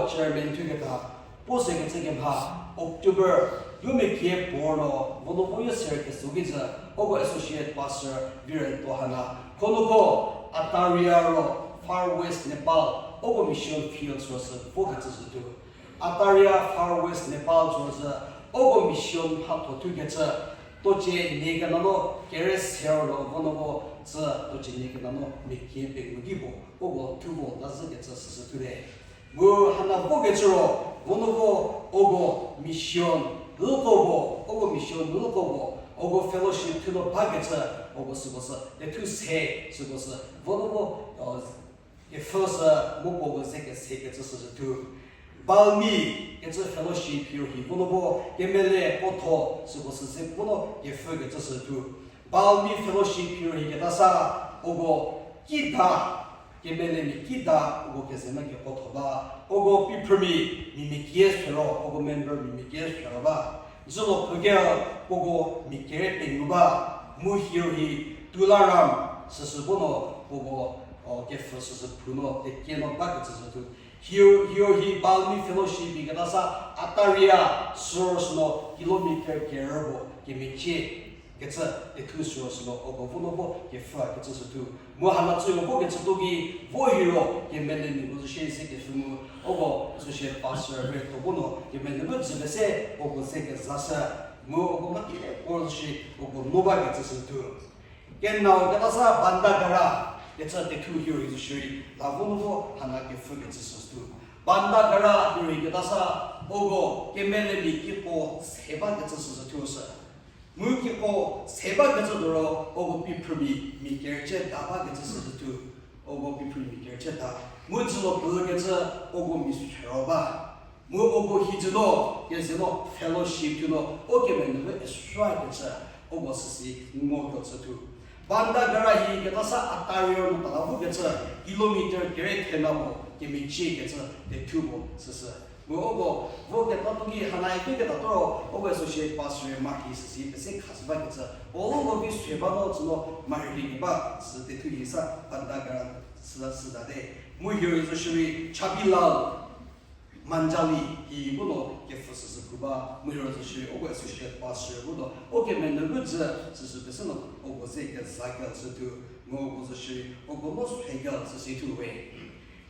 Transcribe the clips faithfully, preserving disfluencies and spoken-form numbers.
Chairman thuketa, puo sekecü kemha, October, yomekie puo no, vono vo yo ser kesü kicü, uko associate pastor Viren Tohana, khonuko, Ataria ro, Far West Nepal, uko mission field süro sü vokecü sütuo. Ataria Far West Nepal süro sü, uko mission mhatho thukecü, tocie nie kena no, kere ser no, vono vo, tsü, tocie nie kena no, mekie pengou ki puo, uko thuo vo ta zhükecü süsü thule. Mu hana vokecü ro, vono vo, uko mission, loko puo, uko mission, loko puo, uko fellowship thuo no bakecü, uko süko sü, tethu se, süko sü, vono vo, kepfhü sü, mu puo ko ze kesekecü süsü thuo. Balmi, kecü fellowship hiro hi, vono vo, kemele, puotho, süko sü ze vono, kepfhükecü sü thuo. Balmi fellowship hiro hi keta sa, uko, kida, kemelemi kida, uko keze no kepuotho ba, uko piphrümi, mimia kie sero, uko member mimia kie sero ba. Zülo pfhüke, uko mia kere pengou ba, mu hiro hi, Tularam, süsü puo no, uko, kepfhü süsü phu no, tekie no bakecü sütuo. Hiro, hiro hi Balmi fellowship hi keta sa, Ataria, süro sü no, kilometer kerü puo, kemecie, kecü, tethu süro sü no, uko vono vo, kepfhükecü sütuo. Mu hana tsüyo vokecü tuo ki, vo hiro, kemelemiako zo shie se kepfhü mu, uko, associate pastor, reto puo no, kemelemiako zü pese, uko ze kezashü, mu uko mha kile, puo zo shie, uko no bakecü sütuo. Kenau keta sa Bandagara, kecü tethu hiro hi zo shierei, la vono vo hana kepfhükecü süsü thuo. Bandagara hiro hi keta sa, uko kemelemi kiko se bakecü süsü thuo sü. Mu kiko se bakecü doro, uko piphrümi mia kerüchie da bakecü süsü thuo. Uko piphrümi mia kerüchie da. Mu zülo pfhükecü, uko mia sero ba. Mu uko hi zü no, keze no fellowship thuo no, ukemenupfü esra kecü, uko süsi ngo kecü thuo. Bandagara hi keta sa Ataria no tala vokecü, kilometer kere thena puo, kemecie kecü, tethu puo, süsü. Mu uko, voketa tuo ki hana ikeketa tuo ro, uko associate pastor Marhi süsi pese khashü bakecü, uko vi sü ba no tsü no Marhi keba, sü tethu hi sa Bandagara süta, sütate. Mu hiro hi zo shierei Chabilal, Manjali hi puo no kepfhü süsü phu ba, mu hiro zo shierei uko associate pastor puo no, ukemenupfü zü süsü pese no, uko ze keza kecü sütuo, mu uko zo shierei, uko no sü kecü süsü thuo we.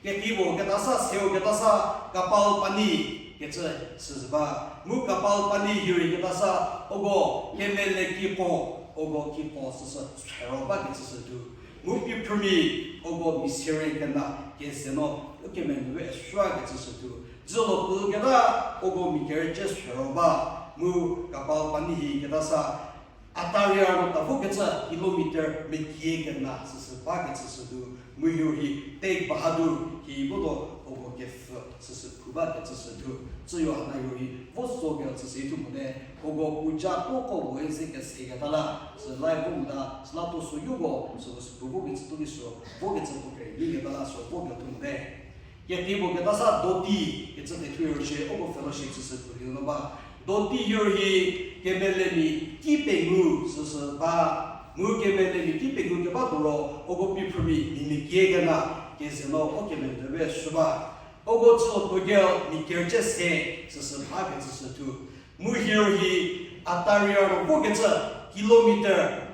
Kedipuo keta sa, seu keta sa, Kapal Pani, kecü süsü ba. Mu Kapal Pani hiro hi keta sa, uko kemele kiko, uko kiko süsü sero bakecü sütuo. Mu piphrümi, uko mia sere kena, keze no, ukemenupfü esra kecü sütuo. Zülo pfhüketa, uko mia kerüchie sero ba. Mu Kapal Pani hi keta sa, Ataria no ta vokecü kilometer mekie kena süsü bakecü sütuo. Mu hiro hi Tegh Bahadur hi puo no uko kepfhü süsü phu bakecü sütuo. Tsüyo hana hiro hi vo so kecü süsü thuo mote. Uko puja puo ko puo ze keseketa la, süla vo mota, süla tuo so yoko, süko sü phu vokecü tuo ki sü, vokecü puo kere ni keta la sü vo ketho mote. Kedipuo keta sa Doti, kecü tethu hiro shie, uko fellowship süsü phu di no ba. Doti hiro hi kemelemi ki pengou süsü ba. Mu kemelemi ki pengou keba doro, uko piphrümi mia mekie kena, keze no ukemenupfü sü ba. Uko zülo pfhükecü mia kerüchie se süsü bakecü sütuo. Mu hiro hi Ataria no vokecü kilometer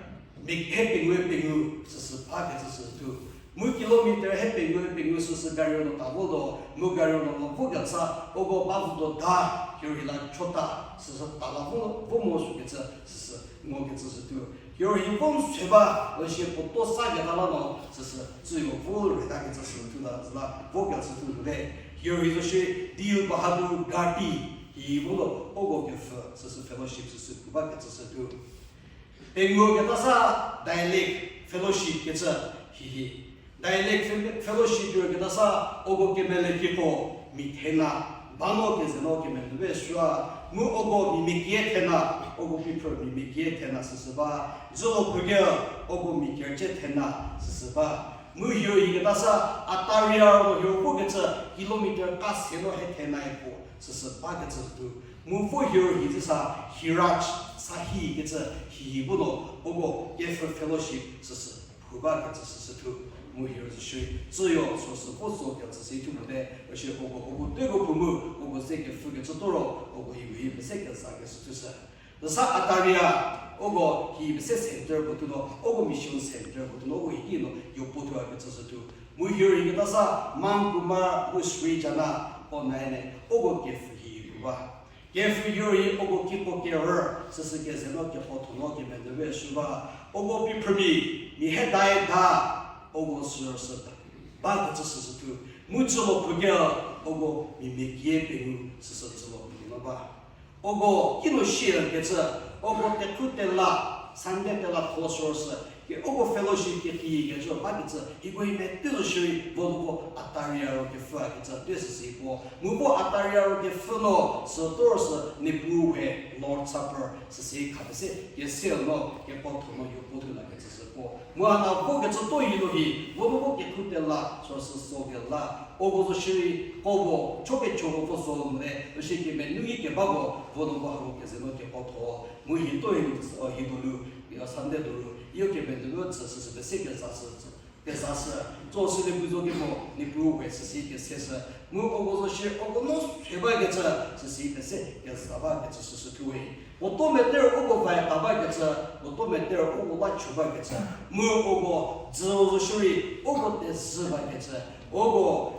mia hepengou pengou süsü bakecü sütuo. Mu kilometer hepengou pengou süsü gari no ta vo do, mu gari no mo vokecü, uko ba vo do da, hiro hi la chota, süsü tala vo, vo mo sükecü, süsü ngokecü sütuo. Hiro hi vo se ba, ushie puo to sa keta la no, süsü tsüyo vo reta kecü sütuo la, süla vokecü sütuo mote. Hiro hi zo shie Dil Bahadur Ghati, hi puo no, uko kepfhü, süsü fellowship süsü phu bakecü sütuo. Pengou keta sa Dialect Fellowship kecü hihi. Dialect Fel-, Fellowship hiro keta sa uko kemele kiko mia thena, ba no keze no kemenupfü sü a, mu uko mia mekie thena, uko piphrü mia mekie thena süsü ba, zülo pfhükecü uko mia kerüchie thena süsü ba. Mu hiro hi keta sa Ataria no hiro vokecü kilometer ka se no he thena puo süsü bakecü sütuo. Mu vo hiro hi zü sa Hiraj Sahi kecü hihi puo no uko kepfhü fellowship süsü phu bakecü süsü thuo. Mu hie zo shierei, tsüyo süsü vo zo kecü si thu mote, üshie uko, uko tuoko puo mu, uko ze kepfhükecü toro, uko hieko hi pese kezakeshü thushü. Süsa Ataria, uko hi pese center puo thuno, uko mission center puo thuno, uko hi no yopuo thuo kecü sü thu. Mu hie rei ketasa, Mankumar, mu Srijana, Onaene, uko kepfhü hi puo ba. Kepfhü hie rei uko kiko kerü, süsü keze no kepotho no kemenube shü ba. Uko piphrümi, mi hedai da, uko süsü bakecü süsü thu. Mu tsülo phuke, uko mi mekie pengou süsü tsülo phulie no ba. Uko kinu shie kecü, uko tekhu tela, Sunday tela tho süsü, ke uko fellowship kekikecü bakecü, hieko hi metü zo shierei, vo uko Ataria ro kepfhü kecü pie süsü puo. Mu vo Ataria ro kepfhü no, sütosü Niepuu we Lord Supper, süsü kha pese, kese no, kepotho no yopuo thuo la kecü sü puo. Mu a na vo kecü to hi no hi, vo uko kekhu tela, süsü so kela, uko zo shierei, ko vo, cho kecho vo zo mo le, üshie kemenui kebako, vo uko hako keze no kepotho. Mu hi to hi, hi donu, Sunday donu, yo kemenunu tsü süsü pese kezashü, kezashü, tso sü le bu zo kemo, Niepuu we süsü keseshü. Mu uko zo shie, uko no se bakecü, süsü pese keza bakecü süsü thuwe. Puoto meter uko vai ta bakecü, puoto meter uko la cho bakecü. Mu uko dzü zo shierei, uko tezhü bakecü. Uko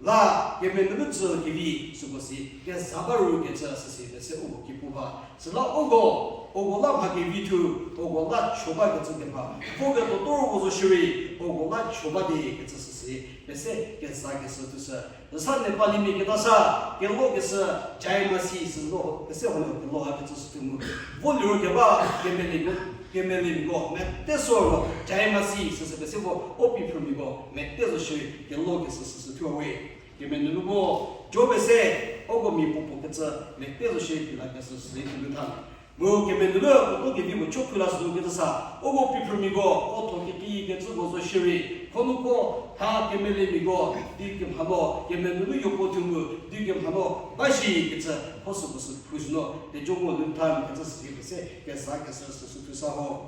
la kemenunu dzü kevi süko si keza ba ru kecü süsü pese uko ki pu ba. Süla uko, uko la mha kevi thu, uko la cho bakecü kemha. Vo ketuo toro uko zo shierei, uko la cho ba di kecü süsü pese kezakeshü thushü. Süsa Nepalimia ketasa, kelokeshü, Jai Masi süsü pese hau kelo ha kecü sü thu mu. Vo liro keba, kemele, kemelemiako mete sü ro, Jai Masi süsü pese vo, o piphrümiako mete zo shierei, kelokeshü süsü thuwe. Kemenunu bo, jo pese, uko mia puopuo kecü, mete zo shierei, pila keshü süsü thu nu tha. Mu kemenunu puoto kevi mu cho khula sü ketasa, uko piphrümiako, o tho keki kecüko zo shierei, khonuko, tha kemelemiako, di kemhano, kemenunu yopuo thu mu, di kemhano, ba shi kecü, kho süko sü phu sü no, tejo mo lu tha kecü süsü pese, kezakeshü süsü thusa ho.